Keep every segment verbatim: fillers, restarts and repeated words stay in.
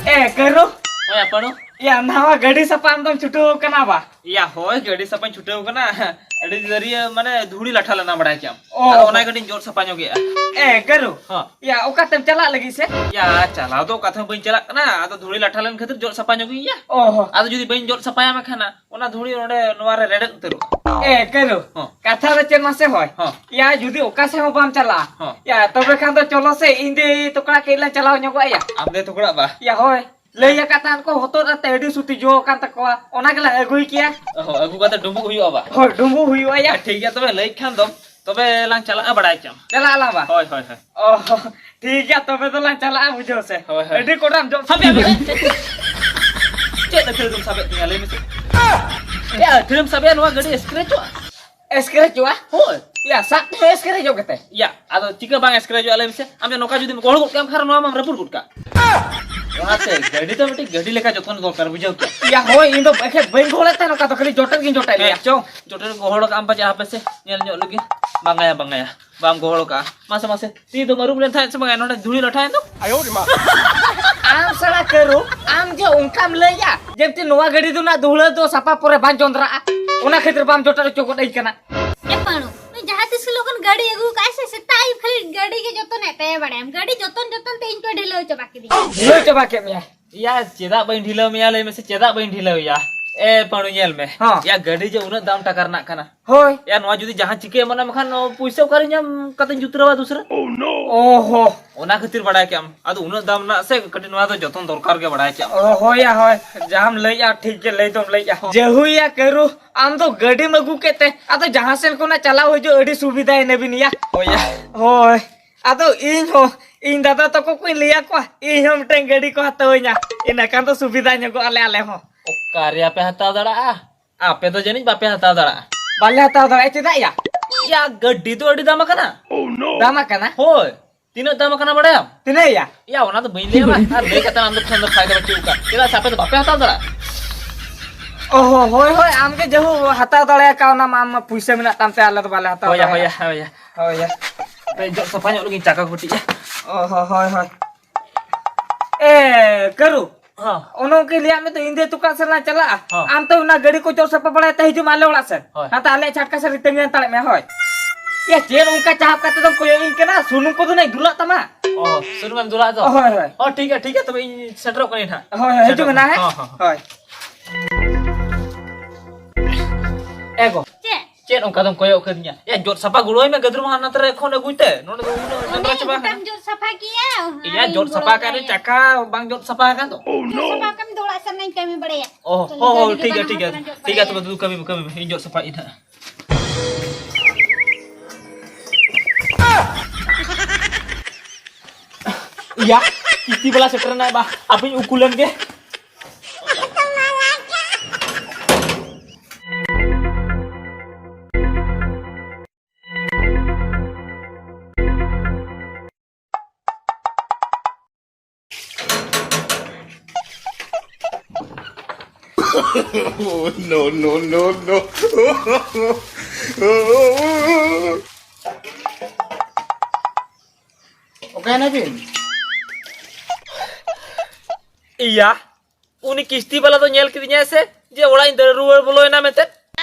ᱮ, ᱠᱟᱹᱨᱩ᱾ ᱦᱳᱭ, ᱟᱯᱟᱲᱚ᱾ ᱭᱟ, ᱱᱟᱣᱟ ᱜᱟᱹᱰᱤ ᱥᱟᱯᱟ ᱟᱢ ᱫᱚᱢ ᱪᱷᱩᱴᱟᱹᱣ ᱠᱟᱱᱟ ᱵᱟ? ᱭᱟ, ᱦᱳᱭ, ᱜᱟᱹᱰᱤ ᱥᱟᱯᱟᱧ ᱪᱷᱩᱴᱟᱹᱣ ᱠᱟᱱᱟ᱾ ᱟᱹᱰᱤ ᱫᱟᱹᱨᱭᱟᱹ, ᱢᱟᱱᱮ, ᱫᱷᱩᱲᱤ ᱞᱟᱴᱷᱟ ᱞᱮᱱᱟ, ᱵᱟᱲᱟᱭ ᱠᱮᱟᱢ᱾ ᱚ᱾ ᱟᱫᱚ ᱚᱱᱟ ᱠᱟᱹᱴᱤᱡ ᱡᱚᱫ ᱥᱟᱯᱟ ᱧᱚᱜᱮᱜᱼᱟ᱾ ᱮ, ᱠᱟᱹᱨᱩ᱾ ᱦᱚᱸ᱾ ᱭᱟ, ᱚᱠᱟᱛᱮᱢ ᱪᱟᱞᱟᱜ ᱞᱟᱹᱜᱤᱫ ᱥᱮ? ᱭᱟ, ᱪᱟᱞᱟᱣ ᱫᱚ ᱚᱠᱟ ᱛᱮᱦᱚᱸ ᱵᱟᱹᱧ ᱪᱟᱞᱟᱜ ᱠᱟᱱᱟ, ᱟᱫᱚ ᱫᱷᱩᱲᱤ ᱞᱟᱴᱷᱟ ᱞᱮᱱ ᱠᱷᱟᱹᱛᱤᱨ ᱡᱚᱫ ᱥᱟᱯᱟ ᱧᱚᱜᱤᱧ ᱭᱟ᱾ ᱚ ᱦᱚᱸ᱾ ᱟᱫᱚ ᱡᱩᱫᱤ ᱵᱟᱹᱧ ᱡᱚᱫ ᱥᱟᱯᱟᱭᱟ, ᱢᱮᱱᱠᱷᱟᱱ ᱚᱱᱟ ᱫᱷᱩᱲᱤ ᱚᱸᱰᱮ ᱱᱚᱣᱟ ᱨᱮ ᱨᱮᱰᱮᱫ ᱩᱛᱟᱹᱨᱚᱜᱼᱟ᱾ ᱮ, ᱠᱟᱹᱨᱩ, ᱦᱚᱸ᱾ ᱠᱟᱛᱷᱟ ᱫᱚ ᱪᱮᱫ ᱢᱟᱥᱮ ᱦᱳᱭ? ᱦᱚᱸ᱾ ᱭᱟ, ᱡᱩᱫᱤ ᱚᱠᱟ ᱥᱮᱫ ᱦᱚᱸ ᱵᱟᱢ ᱪᱟᱞᱟᱜᱼᱟ, ᱦᱚᱸ᱾ ᱭᱟ, ᱛᱚᱵᱮ ᱠᱷᱟᱱ ᱫᱚ ᱪᱚᱞᱚ ᱥᱮ, ᱤᱧ ᱫᱚ ᱛᱚᱠᱲᱟ ᱠᱟᱹᱡ ᱞᱟᱝ ᱪᱟᱞᱟᱣ ᱧᱚᱜᱚᱜᱼᱟ ᱭᱟ᱾ ᱟᱢ ᱫᱚ ᱛᱚᱠᱲᱟ ᱵᱟ? ᱭᱟ, ᱦᱳᱭ᱾ ᱞᱟᱹᱭ ᱟᱠᱟᱫ ᱛᱟᱦᱮᱱ ᱠᱚ, ᱦᱚᱛᱚᱫ ᱟᱛᱮ ᱟᱹᱰᱤ ᱥᱩᱛᱤ ᱡᱚ ᱟᱠᱟᱱ ᱛᱟᱠᱚᱣᱟ, ᱚᱱᱟ ᱜᱮᱞᱟᱝ ᱟᱹᱜᱩᱭ ᱠᱮᱭᱟ᱾ ᱚ, ᱟᱹᱜᱩ ᱠᱟᱛᱮ ᱰᱩᱸᱵᱩᱜ ᱦᱩᱭᱩᱜᱼᱟ ᱵᱟ? ᱦᱳᱭ, ᱰᱩᱸᱵᱩᱜ ᱦᱩᱭᱩᱜᱼᱟ ᱭᱟ᱾ ᱴᱷᱤᱠ ᱜᱮᱭᱟ, ᱛᱚᱵᱮ ᱞᱟᱹᱭ ᱠᱷᱟᱱ ᱫᱚᱢ, ᱛᱚᱵᱮ ᱞᱟᱝ ᱪᱟᱞᱟᱜᱼᱟ, ᱵᱟᱲᱟᱭ ᱠᱮᱟᱢ᱾ ᱪᱟᱞᱟᱜ ᱟᱞᱟᱝ ᱵᱟ? ᱦᱳᱭ, ᱦᱳᱭ, ᱦᱳᱭ᱾ ᱚ, ᱴᱷᱤᱠ ᱜᱮᱭᱟ, ᱛᱚᱵᱮ ᱫᱚᱞᱟᱝ ᱪᱟᱞᱟᱜᱼᱟ, ᱵᱩᱡᱷᱟᱹᱣ ᱥᱮ᱾ ᱦᱳᱭ, ᱦᱳᱭ᱾ ᱟᱹᱰᱤ ᱠᱚᱰᱟᱢ ᱡᱚᱢ ᱥᱟᱵᱮ ᱢᱮ᱾ ᱪᱮᱫ ᱟᱹᱛᱷᱟᱹᱲᱤ ᱫᱚᱢ ᱥᱟᱵᱮᱫ ᱛᱤᱧᱟ, ᱞᱟᱹᱭ ᱢᱮᱥᱮ? ᱮ, ᱟᱹᱛᱷᱟᱹᱲᱤᱢ ᱥᱟᱵᱮᱫᱼᱟ, ᱱᱚᱣᱟ ᱜᱟᱹᱰᱤ ᱥᱠᱨᱮᱪᱚᱜᱼᱟ᱾ ᱥᱠᱨᱮᱪᱚᱜᱼᱟ? ᱦᱳᱭ᱾ ᱭᱟ, ᱥᱟᱵ ᱛᱮᱦᱚᱸ ᱥᱠᱨᱮᱪᱚᱜ ᱜᱮᱛᱮ? ᱭᱟ, ᱟᱫᱚ ᱪᱤᱠᱟᱹ ᱵᱟᱝ ᱥᱠᱨᱮᱪᱚᱜᱼᱟ, ᱞᱟᱹᱭ ᱢᱮᱥᱮ? ᱟᱢ ᱡᱮ ᱱᱚᱝᱠᱟ ᱡᱩᱫᱤᱢ ᱜᱚᱦᱚᱲ ᱜᱚᱫ ᱠᱟᱜᱼᱟ, ᱮᱱᱠᱷᱟᱱ ᱱᱚᱣᱟ ᱢᱟᱢ ᱨᱟᱹᱯᱩᱫ ᱜᱚᱫ ᱠᱟᱜ᱾ ᱚᱱᱟᱛᱮ ᱜᱟᱹᱰᱤ ᱫᱚ ᱢᱤᱫᱴᱤᱡ ᱜᱟᱹᱰᱤ ᱞᱮᱠᱟ ᱡᱚᱛᱚᱱ ᱫᱚᱨᱠᱟᱨ, ᱵᱩᱡᱷᱟᱹᱣ ᱠᱮᱫ? ᱭᱟ, ᱦᱳᱭ, ᱤᱧ ᱫᱚ ᱮᱠᱷᱮᱱ ᱵᱟᱹᱧ ᱜᱚᱦᱚᱲᱮᱫ ᱛᱟᱦᱮᱸ ᱱᱚᱝᱠᱟ ᱫᱚ, ᱠᱷᱟᱹᱞᱤ ᱡᱚᱴᱮᱫ ᱜᱤᱧ ᱡᱚᱴᱮᱫ ᱞᱮᱭᱟ᱾ ᱦᱮᱸ, ᱪᱚᱝ, ᱡᱚᱴᱮᱫ ᱜᱚᱦᱚᱲ ᱠᱟᱜ ᱟᱢ ᱯᱟᱪᱮ, ᱦᱟᱯᱮ ᱥᱮ, ᱧᱮᱞ ᱧᱚᱜ ᱞᱮᱜᱤᱧ᱾ ᱵᱟᱝᱟᱭᱟ, ᱵᱟᱝᱟᱭᱟ᱾ ᱵᱟᱢ ᱜᱚᱦᱚᱲ ᱠᱟᱜᱼᱟ᱾ ᱢᱟᱥᱮ, ᱢᱟᱥᱮ, ᱛᱤ ᱫᱚᱢ ᱟᱹᱨᱩᱵ ᱞᱮᱱ ᱛᱟᱦᱮᱸᱫ ᱥᱮ ᱵᱟᱝᱟ? ᱱᱚᱰᱮ ᱫᱷᱩᱲᱤ ᱞᱟᱴᱷᱟᱭᱮᱱ ᱫᱚ᱾ ᱟᱢ ᱥᱟᱞᱟ ᱠᱟᱹᱨᱩ, ᱟᱢ ᱡᱮ ᱚᱱᱠᱟᱢ ᱞᱟᱹᱭᱟ, ᱡᱮᱢᱛᱤ ᱱᱚᱣᱟ ᱜᱟᱹᱰᱤ ᱫᱚ ᱱᱟᱜ ᱫᱩᱦᱲᱟᱹ ᱫᱚ ᱥᱟᱯᱟ ᱯᱚᱨᱮ ᱵᱟᱝ ᱡᱚᱸᱫᱽᱨᱟᱜᱼᱟ, ᱚᱱᱟ ᱠᱷᱟᱹᱛᱤᱨ ᱵᱟᱢ ᱡᱚᱴᱮᱫ ᱦᱚᱪᱚ ᱜᱚᱫ ᱟᱹᱧ ᱠᱟᱱᱟ᱾ ᱮ ᱯᱟᱹᱲᱩ, ᱱᱩᱭ ᱡᱟᱦᱟᱸ ᱛᱤᱥ ᱦᱤᱞᱳᱜ ᱠᱷᱚᱱ ᱜᱟᱹᱰᱤ ᱟᱹᱜᱩ ᱠᱟᱜᱼᱟᱭ ᱥᱮ, ᱥᱮᱛᱟᱜ ᱟᱹᱭᱩᱵ ᱠᱷᱟᱹᱞᱤ ᱜᱟᱹᱰᱤ ᱜᱮ ᱡᱚᱛᱚᱱᱮᱫ ᱛᱟᱭᱟ, ᱵᱟᱲᱟᱭᱟᱢ? ᱜᱟᱹᱰᱤ ᱡᱚᱛᱚᱱ ᱡᱚᱛᱚᱱ ᱛᱮ ᱤᱧ ᱠᱚ ᱰᱷᱤᱞᱟᱹᱣ ᱪᱟᱵᱟ ᱠᱤᱫᱤᱧᱟ᱾ ᱰᱷᱤᱞᱟᱹᱣ ᱪᱟᱵᱟ ᱠᱮᱫ ᱢᱮᱭᱟ? ᱭᱟ, ᱪᱮᱫᱟᱜ ᱵᱟᱹᱧ ᱰᱷᱤᱞᱟᱹᱣ ᱢᱮᱭᱟ, ᱞᱟᱹᱭ ᱢᱮᱥᱮ, ᱪᱮᱫᱟᱜ ᱵᱟᱹᱧ ᱰᱷᱤᱞᱟᱹᱣ ᱭᱟ? ᱮ ᱯᱟᱹᱲᱩ, ᱧᱮᱞ ᱢᱮ᱾ ᱦᱚᱸ᱾ ᱭᱟ, ᱜᱟᱹᱰᱤ ᱡᱮ ᱩᱱᱟᱹᱜ ᱫᱟᱢ ᱴᱟᱠᱟ ᱨᱮᱱᱟᱜ ᱠᱟᱱᱟ᱾ ᱦᱳᱭ᱾ ᱭᱟ, ᱱᱚᱣᱟ ᱡᱩᱫᱤ ᱡᱟᱦᱟᱸ ᱪᱤᱠᱟᱹ ᱮᱢᱟᱱ ᱮᱢ ᱠᱷᱟᱱ, ᱯᱩᱭᱥᱟᱹ ᱚᱠᱟᱨᱮ ᱧᱟᱢ ᱠᱟᱛᱮᱧ ᱡᱩᱛᱨᱟᱹᱣᱟ ᱫᱩᱥᱨᱟᱹ? ᱚ ᱦᱚ᱾ ᱚᱱᱟ ᱠᱷᱟᱹᱛᱤᱨ, ᱵᱟᱲᱟᱭ ᱠᱮᱜᱼᱟᱢ, ᱟᱫᱚ ᱩᱱᱟᱹᱜ ᱫᱟᱢ ᱨᱮᱱᱟᱜ ᱥᱮ, ᱠᱟᱹᱴᱤᱡ ᱱᱚᱣᱟ ᱫᱚ ᱡᱚᱛᱚᱱ ᱫᱚᱨᱠᱟᱨ ᱜᱮ, ᱵᱟᱲᱟᱭ ᱠᱮᱜᱼᱟᱢ᱾ ᱚ, ᱦᱳᱭ ᱭᱟ, ᱦᱳᱭ᱾ ᱡᱟᱦᱟᱸᱢ ᱞᱟᱹᱭᱮᱜᱼᱟ, ᱴᱷᱤᱠ ᱜᱮ ᱞᱟᱹᱭ ᱫᱚᱢ ᱞᱟᱹᱭᱮᱜᱼᱟ᱾ ᱦᱚᱸ᱾ ᱡᱟᱹᱦᱩᱭᱟ ᱠᱟᱹᱨᱩ, ᱟᱢ ᱫᱚ ᱜᱟᱹᱰᱤᱢ ᱟᱹᱜᱩ ᱠᱮᱫ ᱛᱮ, ᱟᱫᱚ ᱡᱟᱦᱟᱸ ᱥᱮᱱ ᱠᱷᱚᱱᱟᱜ ᱪᱟᱞᱟᱣ ᱦᱤᱡᱩᱜ ᱟᱹᱰᱤ ᱥᱩᱵᱤᱫᱷᱟᱭᱮᱱᱟ ᱵᱤᱱ ᱭᱟ᱾ ᱦᱳᱭ ᱭᱟ᱾ ᱦᱳᱭ᱾ ᱟᱫᱚ ᱤᱧ ᱦᱚᱸ, ᱤᱧ ᱫᱟᱫᱟ ᱛᱟᱠᱚ ᱠᱚᱧ ᱞᱟᱹᱭ ᱟᱠᱚᱣᱟ, ᱤᱧ ᱦᱚᱸ ᱢᱤᱫᱴᱮᱱ ᱜᱟᱹᱰᱤ ᱠᱚ ᱦᱟᱛᱟᱣᱟᱹᱧᱟ, ᱤᱱᱟᱹ ᱠᱷᱟᱱ ᱫᱚ ᱥᱩᱵᱤᱫᱷᱟ ᱧᱚᱜᱚᱜ ᱟᱞᱮ, ᱟᱞᱮ ᱦᱚᱸ᱾ ᱚᱠᱟ ᱨᱮᱭᱟ ᱯᱮ ᱦᱟᱛᱟᱣ ᱫᱟᱲᱮᱭᱟᱜᱼᱟ? ᱟᱯᱮ ᱫᱚ ᱡᱟᱹᱱᱤᱡ ᱵᱟᱯᱮ ᱦᱟᱛᱟᱣ ᱫᱟᱲᱮᱭᱟᱜᱼᱟ᱾ ᱵᱟᱞᱮ ᱦᱟᱛᱟᱣ ᱫᱟᱲᱮᱭᱟᱜᱼᱟ, ᱪᱮᱫᱟᱜ ᱭᱟ? ᱭᱟ, ᱜᱟᱹᱰᱤ ᱫᱚ ᱟᱹᱰᱤ ᱫᱟᱢ ᱟᱠᱟᱱᱟ᱾ ᱫᱟᱢ ᱟᱠᱟᱱᱟ? ᱦᱳᱭ᱾ ᱛᱤᱱᱟᱹᱜ ᱫᱟᱢ ᱟᱠᱟᱱᱟ ᱵᱟᱲᱟᱭᱟᱢ? ᱛᱤᱱᱟᱹᱜ ᱭᱟ? ᱭᱟ, ᱚᱱᱟ ᱫᱚ ᱵᱟᱹᱧ ᱞᱟᱹᱭᱟ ᱵᱟᱝ᱾ ᱟᱨ ᱞᱟᱹᱭ ᱠᱟᱛᱮ ᱟᱢ ᱫᱚ ᱴᱷᱮᱱ ᱫᱚ ᱯᱷᱟᱭᱫᱟ ᱵᱟᱹᱪᱩᱜ ᱟᱠᱟᱫ᱾ ᱪᱮᱫᱟᱜ ᱥᱮ ᱟᱯᱮ ᱫᱚ ᱵᱟᱯᱮ ᱦᱟᱛᱟᱣ ᱫᱟᱲᱮᱭᱟᱜᱼᱟ᱾ ᱚ ᱦᱚ, ᱦᱳᱭ, ᱦᱳᱭ, ᱟᱢ ᱜᱮ ᱡᱟᱹᱦᱩ ᱦᱟᱛᱟᱣ ᱫᱟᱲᱮᱭᱟᱜ ᱠᱟᱱᱟ, ᱚᱱᱟ ᱢᱟ ᱟᱢ ᱢᱟ ᱯᱩᱭᱥᱟᱹ ᱢᱮᱱᱟᱜ ᱛᱟᱢ ᱛᱮ, ᱟᱞᱮ ᱫᱚ ᱵᱟᱞᱮ ᱦᱟᱛᱟᱣ ᱦᱳᱭ ᱭᱟ, ᱦᱳᱭ ᱭᱟ, ᱫᱟᱲᱮᱭᱟᱜᱼᱟ᱾ ᱦᱳᱭ ᱭᱟ᱾ ᱦᱳᱭ ᱭᱟ᱾ ᱟᱯᱮ ᱡᱚᱜ ᱥᱟᱯᱷᱟ ᱧᱚᱜ ᱞᱟᱹᱜᱤᱫ ᱪᱟᱠᱟ ᱠᱚ ᱠᱟᱹᱴᱤᱡ᱾ ᱚ ᱦᱚ, ᱦᱳᱭ, ᱦᱳᱭ᱾ ᱮ, ᱠᱟᱹᱨᱩ᱾ ᱦᱚᱸ᱾ ᱚᱱᱮ ᱚᱱᱠᱟᱧ ᱞᱟᱹᱭᱟᱫ ᱢᱮ ᱫᱚ, ᱤᱧ ᱫᱚ ᱫᱚᱠᱟᱱ ᱥᱮᱫ ᱞᱟᱝ ᱪᱟᱞᱟᱜᱼᱟ᱾ ᱦᱚᱸ᱾ ᱟᱢ ᱛᱚ ᱚᱱᱟ ᱜᱟᱹᱰᱤ ᱠᱚ ᱡᱚᱜ ᱥᱟᱯᱷᱟ ᱵᱟᱲᱟᱭ ᱛᱮ ᱦᱤᱡᱩᱜ ᱢᱮ ᱟᱞᱮ ᱚᱲᱟᱜ ᱥᱮᱫ᱾ ᱦᱳᱭ᱾ ᱦᱟᱱᱛᱮ ᱟᱞᱮᱭᱟᱜ ᱪᱷᱟᱴᱠᱟ ᱥᱮᱫ ᱨᱮ ᱛᱟᱹᱝᱜᱤ ᱦᱟᱛᱟᱲ ᱢᱮ, ᱦᱳᱭ᱾ ᱭᱟ, ᱪᱮᱫ ᱚᱱᱠᱟ ᱪᱟᱦᱟᱵ ᱠᱟᱛᱮ ᱫᱚᱢ ᱠᱚᱭᱚᱜ ᱤᱧ ᱠᱟᱱᱟ? ᱥᱩᱱᱩᱢ ᱠᱚᱫᱚ ᱱᱟᱧ ᱫᱩᱞᱟᱜ ᱛᱟᱢᱟ᱾ ᱚ, ᱥᱩᱱᱩᱢᱮᱢ ᱫᱩᱞᱟᱜ ᱫᱚ? ᱦᱳᱭ, ᱦᱳᱭ᱾ ᱚ, ᱴᱷᱤᱠ ᱜᱮᱭᱟ, ᱴᱷᱤᱠ ᱜᱮᱭᱟ, ᱛᱚᱵᱮ ᱤᱧ ᱥᱮᱴᱮᱨᱚᱜ ᱠᱟᱹᱱᱟᱹᱧ ᱱᱟᱦᱟᱜ᱾ ᱦᱳᱭ, ᱦᱳᱭ, ᱦᱤᱡᱩᱜ ᱢᱮ ᱥᱮᱴᱮᱨᱚᱜ ᱱᱟᱦᱟᱜ, ᱦᱮᱸ? ᱠᱟᱹᱱᱟᱹᱧ᱾ ᱦᱳᱭ, ᱦᱳᱭ᱾ ᱦᱳᱭ᱾ ᱮ ᱜᱚ᱾ ᱪᱮᱫ? ᱪᱮᱫ ᱚᱱᱠᱟ ᱫᱚᱢ ᱠᱚᱭᱚᱜ ᱠᱟᱹᱫᱤᱧᱟ? ᱭᱟ, ᱡᱚᱫ ᱥᱟᱯᱷᱟ ᱜᱚᱲᱚᱣᱟᱹᱧ ᱢᱮ, ᱜᱟᱹᱫᱽᱨᱟᱹᱢ ᱦᱟᱱᱟ ᱛᱮᱨᱮ ᱠᱷᱚᱱ ᱟᱹᱜᱩᱭ ᱛᱮ᱾ ᱱᱚᱰᱮ ᱫᱚ ᱩᱱᱟᱹᱜ ᱚᱱᱮ ᱡᱟᱵᱽᱨᱟ ᱪᱟᱵᱟ ᱜᱚᱴᱟᱢ ᱟᱠᱟᱱᱟ᱾ ᱡᱚᱫ ᱥᱟᱯᱷᱟ ᱠᱮᱜᱼᱟ, ᱤᱭᱟ, ᱟᱨᱤᱧ ᱡᱚᱫ ᱜᱚᱲᱚ ᱥᱟᱯᱷᱟ ᱠᱟᱜ ᱟᱢᱟ᱾ ᱨᱮ ᱪᱟᱠᱟ ᱵᱟᱝ ᱡᱚᱫ ᱥᱟᱯᱷᱟ ᱟᱠᱟᱱ ᱫᱚ᱾ ᱡᱚᱫ ᱥᱟᱯᱷᱟ ᱠᱟᱜ ᱢᱮ, ᱫᱚ ᱚᱲᱟᱜ ᱥᱮᱱ ᱱᱟᱧ ᱠᱟᱹᱢᱤ ᱵᱟᱲᱟᱭᱟ᱾ ᱚ, ᱛᱚ ᱦᱚ, ᱦᱚ, ᱞᱩᱜᱽᱲᱤ ᱴᱷᱤᱠ ᱜᱮᱭᱟ, ᱵᱟᱝ ᱴᱷᱤᱠ ᱜᱮᱭᱟ᱾ ᱦᱟᱛᱟᱣ ᱡᱚᱫ ᱴᱷᱤᱠ ᱜᱮᱭᱟ, ᱵᱟᱲᱟᱭᱟ᱾ ᱛᱚᱵᱮ ᱫᱩ ᱠᱟᱹᱢᱤ ᱢᱮ, ᱠᱟᱹᱢᱤ ᱢᱮ᱾ ᱤᱧ ᱡᱚᱫ ᱥᱟᱯᱷᱟᱭᱮᱫ ᱱᱟᱦᱟᱜ᱾ ᱤᱭᱟ, ᱠᱤᱥᱛᱤ ᱵᱟᱞᱟ ᱥᱮᱴᱮᱨ ᱮᱱᱟᱭ ᱵᱟ, ᱟᱯᱮᱧ ᱩᱠᱩ ᱞᱮᱱ ᱜᱮ᱾ Oh, no, no, no, no. ᱚᱠᱟᱭᱮᱱᱟ ᱵᱤᱱ? ᱤᱭᱟ, ᱩᱱᱤ ᱠᱤᱥᱛᱤ ᱵᱟᱞᱟ ᱫᱚ ᱧᱮᱞ ᱠᱮᱫᱤᱧᱟᱭ ᱥᱮ ᱡᱮ ᱚᱲᱟᱜ ᱤᱧ ᱫᱟᱹᱲ ᱨᱩᱣᱟᱹᱲ ᱵᱚᱞᱚᱭᱮᱱᱟ ᱢᱮᱱᱛᱮ?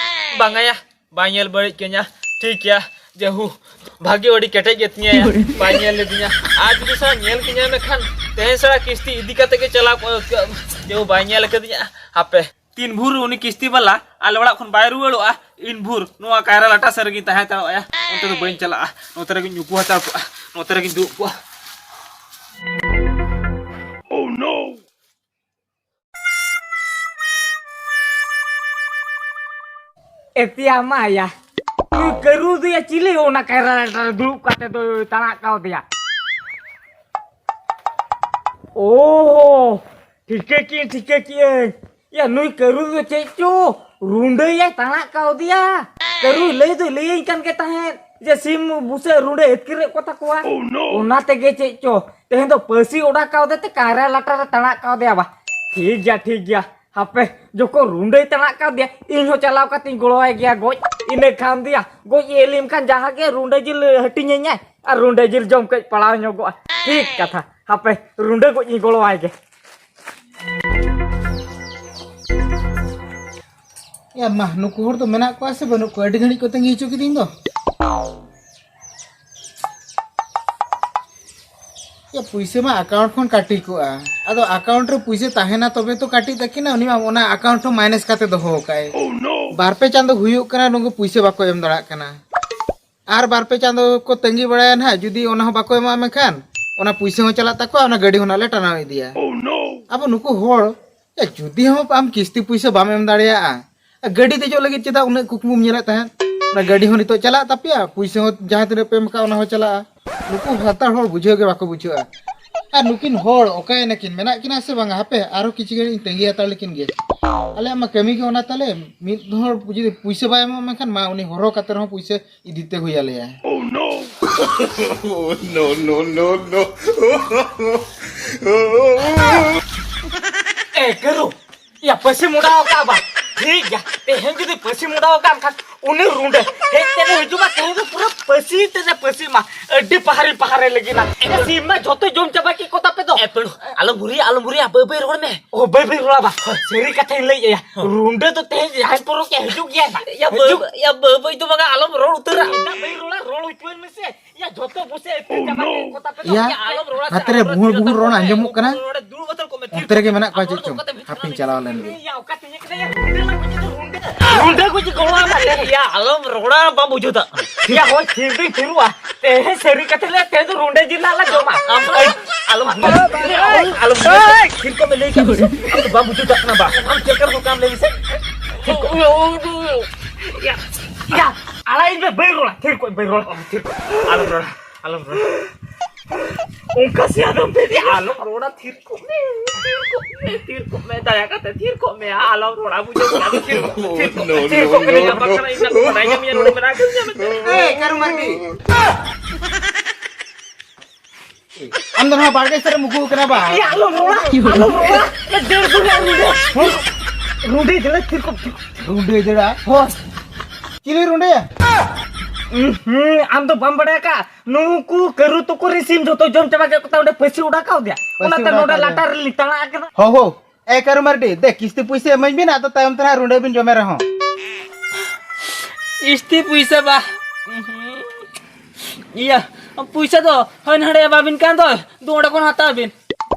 ᱵᱟᱝᱟ ᱭᱟ, ᱵᱟᱭ ᱧᱮᱞ ᱵᱟᱹᱲᱤᱡ ᱠᱟᱹᱧᱟ᱾ ᱴᱷᱤᱠ ᱜᱮᱭᱟ, ᱡᱮᱦᱩ, ᱵᱷᱟᱜᱮ ᱟᱹᱰᱤ ᱠᱮᱴᱮᱡ ᱜᱮ ᱛᱤᱧᱟᱹ, ᱵᱟᱭ ᱧᱮᱞ ᱞᱮᱫᱤᱧᱟ᱾ ᱟᱨ ᱡᱩᱫᱤ ᱥᱟᱞᱟ ᱧᱮᱞ ᱠᱤᱧᱟᱭ ᱢᱮᱱᱠᱷᱟᱱ ᱛᱮᱦᱮᱧ ᱥᱟᱞᱟ ᱠᱤᱥᱛᱤ ᱤᱫᱤ ᱠᱟᱛᱮ ᱜᱮ ᱪᱟᱞᱟᱣ ᱠᱚᱜ, ᱡᱮᱦᱩ ᱵᱟᱭ ᱧᱮᱞ ᱠᱟᱫᱤᱧᱟ᱾ ᱦᱟᱯᱮ, ᱛᱤᱱ ᱵᱷᱳᱨ ᱩᱱᱤ ᱠᱤᱥᱛᱤ ᱵᱟᱞᱟ ᱟᱞᱮ ᱚᱲᱟᱜ ᱠᱷᱚᱱ ᱵᱟᱭ ᱨᱩᱣᱟᱹᱲᱚᱜᱼᱟ, ᱤᱱ ᱵᱷᱳᱨ ᱱᱚᱣᱟ ᱠᱟᱭᱨᱟ ᱞᱟᱴᱟ ᱥᱮᱫ ᱨᱮᱜᱤᱧ ᱛᱟᱦᱮᱸ ᱦᱟᱛᱟᱲᱚᱜᱼᱟ᱾ ᱚᱱᱛᱮ ᱫᱚ ᱵᱟᱹᱧ ᱪᱟᱞᱟᱜᱼᱟ, ᱱᱚᱛᱮ ᱨᱮᱜᱤᱧ ᱩᱠᱩ ᱦᱟᱛᱟᱲ ᱠᱚᱜᱼᱟ, ᱱᱚᱛᱮ ᱨᱮᱜᱤᱧ ᱫᱩᱲᱩᱵ ᱠᱚᱜᱼᱟ᱾ ᱮᱛᱮᱭᱟ ᱢᱟᱭᱟ, ᱱᱩᱭ ᱠᱟᱹᱨᱩ ᱫᱚᱭᱟ ᱪᱤᱞᱤ ᱚᱱᱟ ᱠᱟᱭᱨᱟ ᱞᱟᱴᱟ ᱨᱮ ᱫᱩᱲᱩᱵ ᱠᱟᱛᱮ ᱫᱚ ᱛᱟᱲᱟᱜ ᱠᱟᱣᱫᱮᱭᱟ? ᱳ, ᱴᱷᱤᱠᱟᱹ ᱠᱤᱭᱟᱹᱧ, ᱴᱷᱤᱠᱟᱹ ᱠᱤᱭᱟᱹᱧ᱾ ᱭᱟ, ᱱᱩᱭ ᱠᱟᱹᱨᱩ ᱫᱚ ᱪᱮᱫ ᱪᱚ ᱨᱩᱸᱰᱟᱹᱭᱟᱭ ᱛᱟᱲᱟᱜ ᱠᱟᱣᱫᱮᱭᱟ᱾ ᱠᱟᱹᱨᱩ ᱞᱟᱹᱭ ᱫᱚᱭ ᱞᱟᱹᱭᱟᱹᱧ ᱠᱟᱱ ᱜᱮ ᱛᱟᱦᱮᱸᱫ ᱡᱮ ᱥᱤᱢ ᱵᱩᱥᱟᱹᱜ ᱨᱩᱸᱰᱟᱹ ᱟᱹᱛᱠᱤᱨᱮᱫ ᱠᱚ ᱛᱟᱠᱚᱣᱟ᱾ ᱚᱱᱟ ᱛᱮᱜᱮ ᱪᱮᱫ ᱪᱚ ᱛᱮᱦᱮᱧ ᱫᱚ ᱯᱟᱹᱥᱤ ᱚᱰᱟ ᱠᱟᱣᱫᱮ ᱛᱮ ᱠᱟᱭᱨᱟ ᱞᱟᱴᱟ ᱨᱮ ᱛᱟᱲᱟᱜ ᱠᱟᱣᱫᱮᱭᱟ ᱵᱟ᱾ ᱴᱷᱤᱠ ᱜᱮᱭᱟ, ᱴᱷᱤᱠ ᱜᱮᱭᱟ᱾ ᱦᱟᱯᱮ, ᱡᱚᱠᱷᱚᱱ ᱨᱩᱸᱰᱟᱹᱭ ᱛᱟᱲᱟᱜ ᱠᱟᱣᱫᱮᱭᱟ, ᱤᱧ ᱦᱚᱸ ᱪᱟᱞᱟᱣ ᱠᱟᱛᱮᱧ ᱜᱚᱲᱚᱣᱟᱭ ᱜᱮᱭᱟ ᱜᱚᱡ᱾ ᱤᱱᱟᱹ ᱠᱷᱟᱱ ᱫᱮᱭᱟ, ᱜᱚᱡ ᱮ ᱞᱮᱢ ᱠᱷᱟᱱ ᱡᱟᱦᱟᱸ ᱜᱮ ᱨᱩᱸᱰᱟᱹ ᱡᱤᱞ ᱦᱟᱹᱴᱤᱧᱟᱹᱧᱟᱭ ᱟᱨ ᱨᱩᱸᱰᱟᱹ ᱡᱤᱞ ᱡᱚᱢ ᱠᱟᱹᱡ ᱯᱟᱲᱟᱣ ᱧᱚᱜᱚᱜᱼᱟ᱾ ᱴᱷᱤᱠ ᱠᱟᱛᱷᱟ᱾ ᱦᱟᱯᱮ, ᱨᱩᱸᱰᱟᱹ ᱜᱚᱡ ᱤᱧ ᱜᱚᱲᱚᱣᱟᱭ ᱜᱮ᱾ ᱮ ᱢᱟ, ᱱᱩᱠᱩ ᱦᱚᱲ ᱫᱚ ᱢᱮᱱᱟᱜ ᱠᱚᱣᱟ ᱥᱮ ᱵᱟᱹᱱᱩᱜ ᱠᱚᱣᱟ? ᱟᱹᱰᱤ ᱜᱷᱟᱹᱲᱤᱡ ᱠᱚ ᱛᱟᱺᱜᱤ ᱦᱚᱪᱚ ᱠᱤᱫᱤᱧ ᱫᱚ᱾ ᱮ, ᱯᱩᱭᱥᱟᱹ ᱢᱟ ᱟᱠᱟᱣᱩᱱᱴ ᱠᱷᱚᱱ ᱠᱟᱹᱴᱤ ᱠᱚᱜᱼᱟ᱾ ᱟᱫᱚ ᱟᱠᱟᱣᱩᱱᱴ ᱨᱮ ᱯᱩᱭᱥᱟᱹ ᱛᱟᱦᱮᱱᱟ ᱛᱚᱵᱮ ᱛᱚ ᱠᱟᱹᱴᱤ ᱛᱟᱹᱠᱤᱱᱟ᱾ ᱩᱱᱤ ᱢᱟ ᱚᱱᱟ ᱟᱠᱟᱣᱩᱱᱴ ᱦᱚᱸ ᱢᱟᱭᱱᱟᱥ ᱠᱟᱛᱮ ᱫᱚᱦᱚ ᱟᱠᱟᱫ᱾ ᱵᱟᱨ ᱯᱮ ᱪᱟᱸᱫᱚ ᱦᱩᱭᱩᱜ ᱠᱟᱱᱟ, ᱱᱩᱠᱩ ᱯᱩᱭᱥᱟᱹ ᱵᱟᱠᱚ ᱮᱢ ᱫᱟᱲᱮᱭᱟᱜ ᱠᱟᱱᱟ᱾ ᱟᱨ ᱵᱟᱨ ᱯᱮ ᱪᱟᱸᱫᱚ ᱠᱚ ᱛᱟᱺᱜᱤ ᱵᱟᱲᱟᱭᱟ ᱱᱟᱦᱟᱜ, ᱡᱩᱫᱤ ᱚᱱᱟ ᱦᱚᱸ ᱵᱟᱠᱚ ᱮᱢᱚᱜᱼᱟ, ᱢᱮᱱᱠᱷᱟᱱ ᱚᱱᱟ ᱯᱩᱭᱥᱟᱹ ᱦᱚᱸ ᱪᱟᱞᱟᱜ ᱛᱟᱠᱚᱣᱟ, ᱚᱱᱟ ᱜᱟᱹᱰᱤ ᱦᱚᱸ ᱱᱟᱜ ᱞᱮ ᱴᱟᱱᱟᱣ ᱤᱫᱤᱭᱟ᱾ ᱟᱵᱚ ᱱᱩᱠᱩ ᱦᱚᱲ, ᱮ, ᱡᱩᱫᱤ ᱦᱚᱸ ᱟᱢ ᱠᱤᱥᱛᱤ ᱯᱩᱭᱥᱟᱹ ᱵᱟᱢ ᱮᱢ ᱫᱟᱲᱮᱭᱟᱜᱼᱟ, ᱜᱟᱹᱰᱤ ᱫᱮᱡᱚᱜ ᱞᱟᱹᱜᱤᱫ ᱪᱮᱫᱟᱜ ᱩᱱᱟᱹᱜ ᱠᱩᱠᱢᱩᱢ ᱧᱮᱞᱮᱫ ᱛᱟᱦᱮᱸᱫ? ᱚᱱᱟ ᱜᱟᱹᱰᱤ ᱦᱚᱸ ᱱᱤᱛᱚᱜ ᱪᱟᱞᱟᱜ ᱛᱟᱯᱮᱭᱟ, ᱯᱩᱭᱥᱟᱹ ᱦᱚᱸ ᱡᱟᱦᱟᱸ ᱛᱤᱱᱟᱹᱜ ᱯᱮ ᱮᱢ ᱟᱠᱟᱫ, ᱚᱱᱟ ᱦᱚᱸ ᱪᱟᱞᱟᱜᱼᱟ᱾ ᱱᱩᱠᱩ ᱥᱟᱱᱛᱟᱲ ᱦᱚᱲ ᱵᱩᱡᱷᱟᱹᱣ ᱜᱮ ᱵᱟᱠᱚ ᱵᱩᱡᱷᱟᱹᱜᱼᱟ᱾ ᱟᱨ ᱱᱩᱠᱤᱱ ᱦᱚᱲ ᱚᱠᱟᱭᱮᱱᱟ ᱠᱤᱱ? ᱢᱮᱱᱟᱜ ᱠᱤᱱᱟ ᱥᱮ ᱵᱟᱝᱟ? ᱦᱟᱯᱮ, ᱟᱨᱦᱚᱸ ᱠᱤᱪᱷᱩ ᱜᱷᱟᱹᱲᱤᱡ ᱤᱧ ᱛᱟᱺᱜᱤ ᱦᱟᱛᱟᱲ ᱞᱮᱠᱤᱱ ᱜᱮ᱾ ᱟᱞᱮᱭᱟᱜ ᱢᱟ ᱠᱟᱹᱢᱤ ᱜᱮ ᱚᱱᱟ ᱛᱟᱞᱮ, ᱢᱤᱫ ᱦᱚᱲ ᱡᱩᱫᱤ ᱯᱩᱭᱥᱟᱹ ᱵᱟᱭ ᱮᱢᱚᱜᱼᱟ, ᱢᱮᱱᱠᱷᱟᱱ ᱢᱟ ᱩᱱᱤ ᱦᱚᱨᱦᱚ ᱠᱟᱛᱮ ᱨᱮᱦᱚᱸ ᱯᱩᱭᱥᱟᱹ ᱤᱫᱤ ᱛᱮ ᱦᱩᱭ ᱟᱞᱮᱭᱟ᱾ Oh, no, no, no, no. ᱮ, ᱠᱟᱹᱨᱩ, ᱭᱟ, ᱯᱟᱹᱥᱤᱢ ᱚᱰᱟᱣ ᱟᱠᱟᱫ ᱵᱟ᱾ ᱴᱷᱤᱠ ᱜᱮᱭᱟ, ᱛᱮᱦᱮᱧ ᱡᱩᱫᱤ ᱯᱟᱹᱥᱤᱢ ᱚᱰᱟᱣ ᱟᱠᱟᱫ ᱠᱷᱟᱱ, ᱩᱱᱤ ᱨᱩᱸᱰᱟᱹ ᱦᱮᱡ ᱛᱮᱫ ᱮ ᱦᱤᱡᱩᱜ ᱢᱟ, ᱛᱮᱦᱮᱧ ᱫᱚ ᱯᱩᱨᱟᱹ ᱯᱟᱹᱥᱤ ᱛᱮᱫ ᱮ ᱯᱟᱹᱥᱤ ᱢᱟ᱾ ᱟᱹᱰᱤ ᱯᱟᱦᱟᱨᱤ ᱯᱟᱦᱟᱨᱮ ᱞᱟᱹᱜᱤᱫ ᱱᱟ᱾ ᱥᱤᱢ ᱢᱟ ᱡᱷᱚᱛᱚ ᱡᱚᱢ ᱪᱟᱵᱟ ᱠᱮᱫ ᱠᱚ ᱛᱟᱯᱮ ᱫᱚ᱾ ᱮ, ᱯᱟᱹᱲᱩ, ᱟᱞᱚᱢ ᱵᱷᱩᱨᱤᱭᱟ, ᱟᱞᱚᱢ ᱵᱷᱩᱨᱤᱭᱟ, ᱵᱟᱹᱭ ᱵᱟᱹᱭ ᱨᱚᱲ ᱢᱮ᱾ ᱚ, ᱵᱟᱹᱭ ᱵᱟᱹᱭ ᱨᱚᱲᱟ ᱵᱟ᱾ ᱥᱟᱹᱨᱤ ᱠᱟᱛᱷᱟᱧ ᱞᱟᱹᱭᱮᱫᱼᱟ, ᱨᱩᱸᱰᱟᱹ ᱫᱚ ᱛᱮᱦᱮᱧ ᱡᱟᱦᱟᱸᱭ ᱯᱚᱨᱚᱵᱽ ᱜᱮ ᱦᱤᱡᱩᱜ ᱜᱮᱭᱟ ᱱᱟ᱾ ᱭᱟ, ᱵᱟᱹᱭ, ᱦᱤᱡᱩᱜ᱾ ᱭᱟ, ᱵᱟᱹᱭ ᱵᱟᱹᱭ ᱫᱚ ᱵᱟᱝᱟ, ᱟᱞᱚᱢ ᱨᱚᱲ ᱩᱛᱟᱹᱨᱟ᱾ ᱪᱮᱫᱟᱜ ᱵᱟᱹᱧ ᱨᱚᱲᱟ? ᱨᱚᱲ ᱦᱚᱪᱚᱭ ᱢᱮᱥᱮ᱾ ᱭᱟ, ᱡᱷᱚᱛᱚ ᱵᱩᱥᱮ ᱟᱹᱛᱠᱤᱨ ᱪᱟᱵᱟ ᱠᱮᱫ ᱠᱚ ᱛᱟᱯᱮ ᱫᱚ᱾ ᱭᱟ, ᱭᱟ, ᱟᱞᱚᱢ ᱨᱚᱲᱟ ᱥᱮ, ᱱᱟᱛᱮ ᱨᱮ ᱟᱞᱚᱢ ᱨᱚᱲᱟ᱾ ᱵᱷᱩᱦᱩᱲ ᱵᱷᱩᱦᱩᱲ ᱨᱚᱲ ᱟᱸᱡᱚᱢᱚᱜ ᱠᱟᱱᱟ᱾ ᱫᱩᱲᱩᱵ ᱦᱟᱛᱟᱲ ᱠᱚᱜ ᱢᱮ, ᱛᱷᱤᱨ ᱚᱱᱛᱮ ᱨᱮᱜᱮ ᱠᱚᱜ ᱢᱮ᱾ ᱢᱮᱱᱟᱜ ᱠᱚᱣᱟ ᱟᱢ ᱪᱮᱫ ᱦᱚᱲ ᱫᱚ ᱪᱚᱝ? ᱚᱠᱟᱛᱮᱢ ᱦᱤᱡᱩᱜ ᱦᱟᱯᱮᱧ ᱠᱟᱱᱟ? ᱪᱟᱞᱟᱣ ᱞᱮᱱ ᱜᱮ᱾ ᱭᱟ, ᱚᱠᱟᱛᱮ ᱦᱮᱡ ᱠᱟᱱᱟ? ᱭᱟ, ᱨᱩᱸᱰᱟᱹ ᱞᱟᱝ ᱜᱚᱡᱮ ᱫᱚ, ᱨᱩᱸᱰᱟᱹ᱾ ᱨᱩᱸᱰᱟᱹ ᱜᱚᱡᱮ ᱜᱚᱲᱚ ᱟᱢᱟ ᱞᱮ᱾ ᱭᱟ, ᱟᱞᱚᱢ ᱨᱚᱲᱟ, ᱵᱟᱢ ᱵᱩᱡᱷᱟᱹᱣ ᱫᱟ᱾ ᱭᱟ, ᱦᱳᱭ, ᱛᱷᱤᱨ ᱫᱩᱧ ᱛᱷᱤᱨᱚᱜᱼᱟ᱾ ᱛᱮᱦᱮᱧ ᱥᱟᱹᱨᱤ ᱠᱟᱛᱮ ᱞᱮ, ᱛᱮᱦᱮᱧ ᱫᱚ ᱨᱩᱸᱰᱟᱹ ᱡᱤᱞ ᱞᱮ ᱡᱚᱢᱟ᱾ ᱟᱢ ᱟᱞᱚᱢ, ᱟᱞᱚᱢ, ᱛᱷᱤᱨ ᱠᱚᱜ ᱢᱮ, ᱞᱟᱹᱭ ᱠᱟᱜ ᱢᱮᱥᱮ᱾ ᱟᱢ ᱫᱚ ᱵᱟᱢ ᱵᱩᱡᱷᱟᱹᱣ ᱫᱟᱲᱮᱭᱟᱜ ᱠᱟᱱᱟ ᱵᱟ? ᱟᱢ ᱪᱮᱫ ᱞᱮᱠᱟᱱ ᱦᱚᱲ ᱠᱟᱱᱟᱢ ᱞᱟᱹᱭ ᱢᱮᱥᱮ? ᱛᱷᱤᱨ ᱠᱚᱜ ᱢᱮ᱾ ᱭᱟ, ᱭᱟ, ᱟᱲᱟᱜ ᱤᱧ ᱢᱮ, ᱵᱟᱹᱧ ᱨᱚᱲᱟ᱾ ᱛᱷᱤᱨ ᱠᱚᱜ ᱢᱮ, ᱵᱟᱹᱧ ᱨᱚᱲᱟ᱾ ᱛᱷᱤᱨ ᱠᱚᱜ ᱢᱮ᱾ ᱟᱞᱚᱢ ᱨᱚᱲᱟ, ᱟᱞᱚᱢ ᱨᱚᱲᱟ᱾ ᱚᱱᱠᱟ ᱥᱮ ᱟᱫᱚᱢ ᱛᱮ ᱟᱞᱚᱢ ᱨᱚᱲᱟ, ᱛᱷᱤᱨ ᱠᱚᱜ ᱢᱮ, ᱛᱷᱤᱨ ᱠᱚᱜ ᱢᱮ, ᱛᱷᱤᱨ ᱠᱚᱜ ᱢᱮ, ᱫᱟᱭᱟ ᱠᱟᱛᱮ ᱛᱷᱤᱨ ᱠᱚᱜ ᱢᱮ, ᱟᱞᱚᱢ ᱨᱚᱲᱟ, ᱵᱩᱡᱷᱟᱹᱣ ᱠᱮᱫᱟ? ᱛᱷᱤᱨ ᱠᱚᱜ ᱢᱮ, ᱛᱷᱤᱨ ᱠᱚᱜ ᱢᱮ, ᱛᱷᱤᱨ ᱠᱚᱜ ᱢᱮ, ᱞᱟᱹᱭ ᱠᱟᱜ ᱵᱟᱝ ᱠᱟᱱᱟ, ᱤᱧ ᱫᱚ ᱵᱟᱰᱟᱭ ᱧᱟᱢ ᱢᱮᱭᱟ, ᱱᱚᱰᱮ ᱢᱮᱱᱟᱜ ᱟᱠᱟᱫᱤᱧᱟ ᱢᱮᱱᱛᱮ᱾ ᱮᱭ, ᱠᱟᱹᱨᱩ ᱢᱟᱨᱰᱤ᱾ ᱟᱢ ᱫᱚ ᱱᱚᱣᱟ ᱵᱟᱲᱜᱮ ᱥᱮᱫ ᱨᱮᱢ ᱩᱠᱩ ᱠᱟᱱᱟ ᱵᱟ? ᱮᱭ, ᱟᱞᱚᱢ ᱨᱚᱲᱟ, ᱟᱞᱚᱢ ᱨᱚᱲᱟ᱾ ᱮ, ᱰᱮᱲ ᱫᱩ ᱨᱮᱭᱟᱜ ᱨᱩᱸᱰᱟᱹ᱾ ᱦᱮᱸ? ᱨᱩᱸᱰᱟᱹᱭ ᱫᱟᱹᱲᱟ, ᱛᱷᱤᱨ ᱠᱚᱜ ᱢᱮ᱾ ᱨᱩᱸᱰᱟᱹᱭ ᱫᱟᱹᱲᱟ? ᱦᱳᱭ᱾ ᱪᱤᱞᱤ ᱨᱩᱸᱰᱟᱹᱭᱟ? ᱩᱸ, ᱦᱩᱸ, ᱟᱢ ᱫᱚ ᱵᱟᱢ ᱵᱟᱲᱟᱭ ᱟᱠᱟᱫ? ᱱᱩᱠᱩ ᱠᱟᱹᱨᱩ ᱛᱟᱠᱚ ᱨᱮᱱ ᱥᱤᱢ ᱡᱷᱚᱛᱚ ᱡᱚᱢ ᱪᱟᱵᱟ ᱠᱮᱫ ᱠᱚᱛᱟ, ᱚᱸᱰᱮ ᱯᱟᱹᱥᱤ ᱚᱰᱟᱣ ᱠᱟᱣᱫᱮᱭᱟ᱾ ᱯᱟᱹᱥᱤ ᱚᱱᱟᱛᱮ ᱚᱰᱟᱣ ᱱᱚᱰᱮ ᱠᱟᱣᱫᱮᱭᱟ᱾ ᱞᱟᱴᱟ ᱨᱮᱞᱤᱧ ᱛᱟᱲᱟ ᱟᱠᱟᱱᱟ᱾ ᱦᱳ, ᱦᱳ᱾ ᱮ ᱠᱟᱹᱨᱩ ᱢᱟᱨᱰᱤ, ᱫᱮ ᱠᱤᱥᱛᱤ ᱯᱩᱭᱥᱟᱹ ᱮᱢᱟᱹᱧ ᱵᱤᱱ, ᱟᱫᱚ ᱛᱟᱭᱚᱢ ᱛᱮ ᱦᱟᱸᱜ ᱨᱩᱸᱰᱟᱹ ᱵᱤᱱ ᱡᱚᱢᱮ ᱨᱮᱦᱚᱸ᱾ ᱠᱤᱥᱛᱤ ᱯᱩᱭᱥᱟᱹ ᱵᱟ᱾ ᱤᱭᱟᱹ, ᱯᱩᱭᱥᱟᱹ ᱫᱚ ᱦᱳᱭ ᱱᱟᱰᱮ ᱮᱢᱟᱵᱤᱱ ᱠᱟᱱ ᱫᱚ, ᱫᱩ ᱚᱸᱰᱮ ᱠᱷᱚᱱ ᱦᱟᱛᱟᱣ ᱵᱤᱱ᱾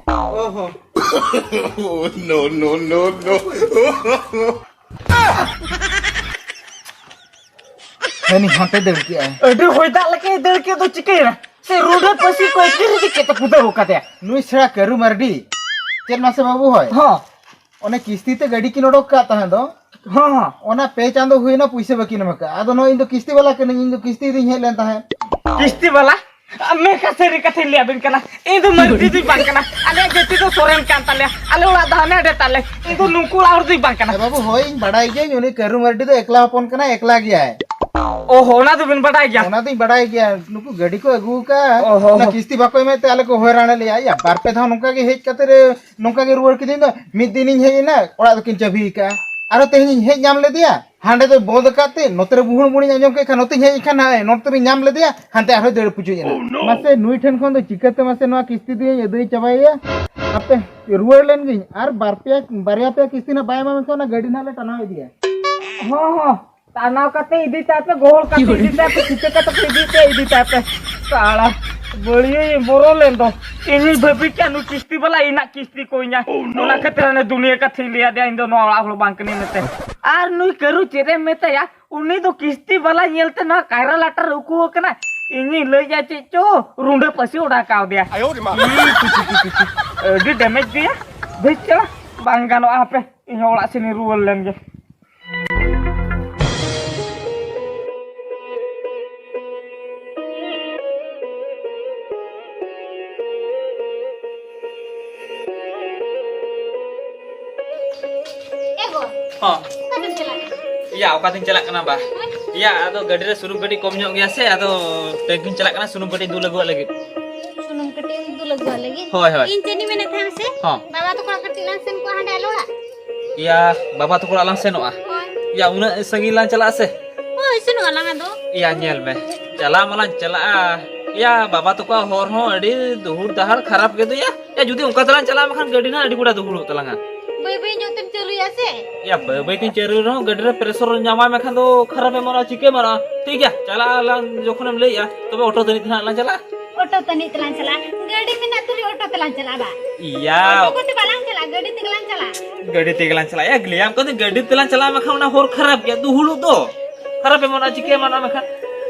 ᱳᱦᱳ᱾ No, no, no, no. ᱦᱟᱹᱱᱤ ᱦᱟᱱᱛᱮ ᱫᱟᱹᱲ ᱠᱮᱜᱼᱟᱭ᱾ ᱟᱹᱰᱤ ᱦᱚᱭ ᱫᱟᱜ ᱞᱮᱠᱟᱭ ᱫᱟᱹᱲ ᱠᱮᱫ ᱫᱚ, ᱪᱤᱠᱟᱹᱭᱮᱱᱟ? ᱥᱮ ᱨᱩᱸᱰᱟᱹ ᱯᱟᱹᱥᱤ ᱠᱚ ᱮᱠᱮ ᱨᱮᱜᱮ ᱪᱮᱫ ᱛᱮ ᱠᱩᱫᱟᱹᱣ ᱟᱠᱟᱫᱮᱭᱟ? ᱱᱩᱭ ᱥᱮᱬᱟ ᱠᱟᱹᱨᱩ ᱢᱟᱨᱰᱤ᱾ ᱪᱮᱫ ᱢᱟᱥᱮ ᱵᱟᱹᱵᱩ ᱦᱚᱭ? ᱦᱚᱸ᱾ ᱚᱱᱮ ᱠᱤᱥᱛᱤ ᱛᱮ ᱜᱟᱹᱰᱤ ᱠᱤᱱ ᱚᱰᱚᱠ ᱠᱟᱜ ᱛᱟᱦᱮᱸ ᱫᱚ, ᱦᱚᱸ, ᱦᱚᱸ᱾ ᱚᱱᱟ ᱯᱮ ᱪᱟᱸᱫᱚ ᱦᱩᱭᱱᱟ, ᱯᱩᱭᱥᱟᱹ ᱵᱟᱹᱠᱤᱱ ᱮᱢ ᱟᱠᱟᱫᱼᱟ᱾ ᱟᱫᱚ ᱱᱚᱜᱼᱚᱭ ᱤᱧ ᱫᱚ ᱠᱤᱥᱛᱤ ᱵᱟᱞᱟ ᱠᱟᱹᱱᱟᱹᱧ, ᱤᱧ ᱫᱚ ᱠᱤᱥᱛᱤ ᱤᱫᱤᱧ ᱦᱮᱡ ᱞᱮᱱ ᱛᱟᱦᱮᱸᱫ᱾ ᱠᱤᱥᱛᱤ ᱵᱟᱞᱟ? ᱟᱨ ᱢᱮᱱᱠᱷᱟᱱ ᱥᱟᱹᱨᱤ ᱠᱟᱛᱷᱟᱧ ᱞᱟᱹᱭ ᱟᱵᱤᱱ ᱠᱟᱱᱟ, ᱤᱧ ᱫᱚ ᱢᱟᱹᱨᱰᱤ ᱫᱩᱧ ᱵᱟᱝ ᱠᱟᱱᱟ, ᱟᱞᱮᱭᱟᱜ ᱡᱟᱹᱛᱤ ᱫᱚ ᱥᱚᱨᱮᱱ ᱠᱟᱱ ᱛᱟᱞᱮᱭᱟ, ᱟᱞᱮ ᱚᱲᱟᱜ ᱫᱚ ᱦᱟᱱᱮ ᱟᱹᱰᱤ ᱛᱟᱞᱮ, ᱤᱧ ᱫᱚ ᱱᱩᱠᱩ ᱚᱲᱟᱜ ᱦᱚᱲ ᱫᱩᱧ ᱵᱟᱝ ᱠᱟᱱᱟ᱾ ᱦᱮᱸ ᱵᱟᱹᱵᱩ, ᱦᱳᱭ, ᱤᱧ ᱵᱟᱰᱟᱭ ᱜᱤᱭᱟᱹᱧ, ᱩᱱᱤ ᱠᱟᱹᱨᱩ ᱢᱟᱹᱨᱰᱤ ᱫᱚ ᱮᱠᱞᱟ ᱦᱚᱯᱚᱱ ᱠᱟᱱᱟᱭ, ᱮᱠᱞᱟ ᱜᱮᱭᱟᱭ᱾ ᱚ ᱦᱚᱸ, ᱚᱱᱟ ᱫᱚᱵᱤᱱ ᱵᱟᱰᱟᱭ ᱜᱮᱭᱟ? ᱚᱱᱟ ᱫᱚᱧ ᱵᱟᱰᱟᱭ ᱜᱮᱭᱟ᱾ ᱱᱩᱠᱩ ᱜᱟᱹᱰᱤ ᱠᱚ ᱟᱹᱜᱩ ᱟᱠᱟᱫᱼᱟ, ᱚ ᱦᱚᱸ, ᱚᱱᱟ ᱦᱚᱸ᱾ ᱠᱤᱥᱛᱤ ᱵᱟᱠᱚ ᱮᱢᱮᱫ ᱛᱮ ᱟᱞᱮ ᱠᱚ ᱦᱚᱭᱨᱟᱱᱮᱫ ᱞᱮᱭᱟ᱾ ᱭᱟ, ᱵᱟᱨ ᱯᱮ ᱫᱷᱟᱣ ᱱᱚᱝᱠᱟ ᱜᱮ ᱦᱮᱡ ᱠᱟᱛᱮ ᱨᱮ, ᱱᱚᱝᱠᱟ ᱜᱮ ᱨᱩᱣᱟᱹᱲ ᱠᱤᱫᱤᱧ ᱫᱚ᱾ ᱢᱤᱫ ᱫᱤᱱᱤᱧ ᱦᱮᱡ ᱮᱱᱟ, ᱚᱲᱟᱜ ᱫᱚᱠᱤᱱ ᱪᱟᱹᱵᱤ ᱟᱠᱟᱫᱼᱟ᱾ ᱟᱨᱚ ᱛᱮᱦᱮᱧᱤᱧ ᱦᱮᱡ ᱧᱟᱢ ᱞᱮᱫᱮᱭᱟ, ᱦᱟᱸᱰᱮ ᱫᱚ ᱵᱚᱸᱫᱽ ᱟᱠᱟᱫ ᱛᱮ, ᱱᱚᱛᱮ ᱨᱮ ᱵᱩᱦᱩᱲ ᱵᱩᱦᱩᱲᱤᱧ ᱟᱸᱡᱚᱢ ᱠᱮᱫ ᱠᱷᱟᱱ, ᱱᱚᱛᱮᱧ ᱦᱮᱡ ᱮᱱ ᱠᱷᱟᱱ, ᱦᱟᱭ, ᱱᱚᱛᱮ ᱨᱤᱧ ᱧᱟᱢ ᱞᱮᱫᱮᱭᱟ, ᱦᱟᱱᱛᱮ ᱟᱨᱦᱚᱸᱭ ᱫᱟᱹᱲ ᱯᱩᱪᱩᱡ ᱮᱱᱟ᱾ ᱢᱟᱥᱮ, ᱱᱩᱭ ᱴᱷᱮᱱ ᱠᱷᱚᱱ ᱫᱚ ᱪᱤᱠᱟᱹᱛᱮ ᱢᱟᱥᱮ ᱱᱚᱣᱟ ᱠᱤᱥᱛᱤ ᱫᱚᱧ ᱟᱹᱫᱟᱹᱭ ᱪᱟᱵᱟᱭᱮᱭᱟ? ᱦᱟᱯᱮ, ᱨᱩᱣᱟᱹᱲ ᱞᱮᱱ ᱜᱤᱧ, ᱟᱨ ᱵᱟᱨ ᱯᱮᱭᱟ, ᱵᱟᱨᱭᱟ ᱯᱮᱭᱟ ᱠᱤᱥᱛᱤ ᱱᱟᱜ ᱵᱟᱭ ᱮᱢᱟ ᱢᱮᱱᱠᱷᱟᱱ, ᱚᱱᱟ ᱜᱟᱹᱰᱤ ᱱᱟᱜ ᱞᱮ ᱴᱟᱱᱟᱣ ᱤᱫᱤᱭᱟ᱾ ᱦᱚᱸ, ᱦᱚᱸ, ᱴᱟᱱᱟᱣ ᱠᱟᱛᱮ ᱤᱫᱤ ᱛᱟᱭ ᱯᱮ, ᱜᱚᱦᱚᱲ ᱠᱟᱛᱮ ᱤᱫᱤ ᱛᱟᱭ ᱯᱮ, ᱪᱤᱠᱟᱹ ᱠᱟᱛᱮ ᱯᱮ ᱤᱫᱤ ᱛᱟᱭ, ᱤᱫᱤ ᱛᱟᱭ ᱯᱮ᱾ ᱥᱟᱲᱟ, ᱵᱟᱹᱲᱤᱭᱟᱹ ᱵᱚᱨᱚ ᱞᱮᱱ ᱫᱚ᱾ ᱤᱧᱤᱧ ᱵᱷᱟᱹᱵᱤ ᱠᱮᱭᱟ ᱱᱩᱭ ᱠᱤᱥᱛᱤ ᱵᱟᱞᱟ ᱤᱧᱟᱜ ᱠᱤᱥᱛᱤ ᱠᱚ ᱤᱧᱟ᱾ ᱚᱱᱟ ᱠᱷᱟᱹᱛᱤᱨ ᱦᱟᱱᱮ ᱫᱩᱱᱤᱭᱟᱹ ᱠᱟᱛᱷᱟᱧ ᱞᱟᱹᱭ ᱟᱫᱮᱭᱟ, ᱤᱧ ᱫᱚ ᱱᱚᱣᱟ ᱚᱲᱟᱜ ᱦᱚᱲ ᱵᱟᱝ ᱠᱟᱹᱱᱟᱹᱧ ᱢᱮᱱᱛᱮ᱾ ᱟᱨ ᱱᱩᱭ ᱠᱟᱹᱨᱩ ᱪᱮᱫ ᱮᱢ ᱢᱮᱛᱟᱭᱟ? ᱩᱱᱤ ᱫᱚ ᱠᱤᱥᱛᱤ ᱵᱟᱞᱟ ᱧᱮᱞᱛᱮ ᱱᱚᱣᱟ ᱠᱟᱭᱨᱟ ᱞᱟᱴᱟ ᱨᱮ ᱩᱠᱩ ᱟᱠᱟᱱᱟ᱾ ᱤᱧᱤᱧ ᱞᱟᱹᱭᱮᱫᱼᱟ ᱪᱮᱫ ᱪᱚ, ᱨᱩᱸᱰᱟᱹ ᱯᱟᱹᱥᱤ ᱚᱰᱟᱣ ᱠᱟᱣᱫᱮᱭᱟ᱾ ᱟᱭᱳ ᱨᱮ ᱢᱟ᱾ ᱤ, ᱠᱩᱪᱤ, ᱠᱩᱪᱤ, ᱠᱩᱪᱤ᱾ ᱟᱹᱰᱤ damage ᱜᱮᱭᱟ᱾ ᱵᱮᱥ ᱪᱮᱦᱨᱟ ᱵᱟᱝ ᱜᱟᱱᱚᱜᱼᱟ, ᱦᱟᱯᱮ ᱤᱧ ᱦᱚᱸ ᱚᱲᱟᱜ ᱥᱮᱱᱤᱧ ᱨᱩᱣᱟᱹᱲ ᱞᱮᱱ ᱜᱮ᱾ ᱮ ᱜᱚ, ᱦᱚᱸ᱾ ᱚᱠᱟᱛᱮᱢ ᱪᱟᱞᱟᱜ ᱠᱟᱱᱟ? ᱭᱟ, ᱚᱠᱟᱛᱤᱧ ᱪᱟᱞᱟᱜ ᱠᱟᱱᱟ ᱵᱟ? ᱦᱮᱸ? ᱭᱟ, ᱟᱫᱚ ᱜᱟᱹᱰᱤ ᱨᱮ ᱥᱩᱱᱩᱢ ᱠᱟᱹᱴᱤᱡ ᱠᱚᱢ ᱧᱚᱜ ᱜᱮᱭᱟ ᱥᱮ, ᱟᱫᱚ ᱴᱮᱝᱠᱤᱧ ᱪᱟᱞᱟᱜ ᱠᱟᱱᱟ ᱥᱩᱱᱩᱢ ᱠᱟᱹᱴᱤᱡ ᱫᱩᱞ ᱟᱹᱜᱩᱣᱟᱜ ᱞᱟᱹᱜᱤᱫ᱾ ᱥᱩᱱᱩᱢ ᱠᱟᱹᱴᱤᱡ ᱮᱢ ᱫᱩᱞ ᱟᱹᱜᱩᱣᱟᱜ ᱞᱟᱹᱜᱤᱫ? ᱦᱳᱭ, ᱦᱳᱭ᱾ ᱤᱧ ᱪᱮᱫ ᱤᱧ ᱢᱮᱱᱮᱫ ᱛᱟᱦᱮᱸᱫ ᱢᱟᱥᱮ? ᱦᱚᱸ᱾ ᱵᱟᱵᱟ ᱛᱟᱠᱚ ᱚᱲᱟᱜ ᱠᱟᱹᱴᱤᱡ ᱞᱟᱝ ᱥᱮᱱ ᱠᱚᱜᱼᱟ ᱦᱟᱸᱰᱮ ᱟᱞᱮ ᱚᱲᱟᱜ᱾ ᱭᱟ, ᱵᱟᱵᱟ ᱛᱟᱠᱚ ᱚᱲᱟᱜ ᱞᱟᱝ ᱥᱮᱱᱚᱜᱼᱟ? ᱦᱳᱭ᱾ ᱭᱟ, ᱩᱱᱟᱹᱜ ᱥᱟᱺᱜᱤᱧ ᱞᱟᱝ ᱪᱟᱞᱟᱜᱼᱟ ᱥᱮ? ᱦᱳᱭ, ᱥᱮᱱᱚᱜ ᱟᱞᱟᱝ ᱟᱫᱚ᱾ ᱭᱟ, ᱧᱮᱞ ᱢᱮ, ᱪᱟᱞᱟᱣ ᱢᱟᱞᱟᱝ ᱪᱟᱞᱟᱜᱼᱟ, ᱭᱟ, ᱵᱟᱵᱟ ᱛᱟᱠᱚᱣᱟᱜ ᱦᱚᱨ ᱦᱚᱸ ᱟᱹᱰᱤ ᱫᱩᱦᱩᱲ ᱰᱟᱦᱟᱨ ᱠᱷᱟᱨᱟᱯ ᱜᱮ ᱫᱚᱭᱟ᱾ ᱭᱟ, ᱡᱩᱫᱤ ᱚᱱᱠᱟ ᱛᱮᱞᱟᱝ ᱪᱟᱞᱟᱜ ᱢᱮᱠᱷᱟᱱ ᱜᱟᱹᱰᱤ ᱱᱟᱜ ᱟᱹᱰᱤ ᱜᱚᱴᱟ ᱫᱩᱦᱩᱲᱚᱜ ᱛᱟᱞᱟᱝᱟ᱾ ᱵᱟᱹᱭ ᱵᱟᱹᱭ ᱧᱚᱜ ᱛᱮᱢ ᱪᱟᱹᱞᱩᱭᱟ ᱥᱮ᱾ ᱭᱟ, ᱵᱟᱹᱭ ᱵᱟᱹᱭ ᱛᱤᱧ ᱪᱟᱹᱞᱩᱭ ᱨᱮᱦᱚᱸ ᱜᱟᱹᱰᱤ ᱨᱮ pressure ᱧᱟᱢᱟᱭ ᱢᱮᱠᱷᱟᱱ ᱫᱚ ᱠᱷᱟᱨᱟᱯ ᱮᱢᱟᱱᱚᱜᱼᱟ, ᱪᱤᱠᱟᱹ ᱮᱢᱟᱱᱚᱜᱼᱟ᱾ ᱴᱷᱤᱠ ᱜᱮᱭᱟ, ᱪᱟᱞᱟᱜ ᱟᱞᱟᱝ ᱡᱚᱠᱷᱚᱱᱮᱢ ᱞᱟᱹᱭᱮᱜᱼᱟ, ᱛᱚᱵᱮ ᱚᱴᱳ ᱛᱟᱹᱱᱤᱡ ᱛᱮ ᱱᱟᱜ ᱞᱟᱝ ᱪᱟᱞᱟᱜᱼᱟ᱾ ᱚᱴᱳ ᱛᱟᱹᱱᱤᱡ ᱛᱮᱞᱟᱝ ᱪᱟᱞᱟᱜᱼᱟ, ᱜᱟᱹᱰᱤ ᱢᱮᱱᱟᱜ ᱛᱩᱞᱩᱡ ᱚᱴᱳ ᱛᱮᱞᱟᱝ ᱪᱟᱞᱟᱜᱼᱟ ᱵᱟ? ᱭᱟ᱾ ᱚᱴᱳ ᱠᱚᱛᱮ ᱵᱟᱞᱟᱝ ᱪᱟᱞᱟᱜᱼᱟ, ᱜᱟᱹᱰᱤ ᱛᱮᱜᱮ ᱞᱟᱝ ᱪᱟᱞᱟᱜᱼᱟ᱾ ᱜᱟᱹᱰᱤ ᱛᱮᱜᱮ ᱞᱟᱝ ᱪᱟᱞᱟᱜᱼᱟ᱾ ᱭᱟ, ᱞᱟᱹᱭᱟᱢ ᱠᱟᱹᱱᱟᱹᱧ ᱜᱟᱹᱰᱤ ᱛᱮᱞᱟᱝ ᱪᱟᱞᱟᱜᱼᱟ ᱢᱮᱠᱷᱟᱱ ᱚᱱᱟ ᱦᱚᱨ ᱠᱷᱟᱨᱟᱯ ᱜᱮᱭᱟ, ᱫᱩᱦᱩᱲᱩ ᱫᱚ᱾ ᱠᱷᱟᱨᱟᱯ ᱮᱢᱟᱱᱚᱜᱼᱟ, ᱪᱤᱠᱟᱹ ᱮᱢᱟᱱᱚᱜᱼᱟ ᱢᱮᱠᱷᱟᱱ?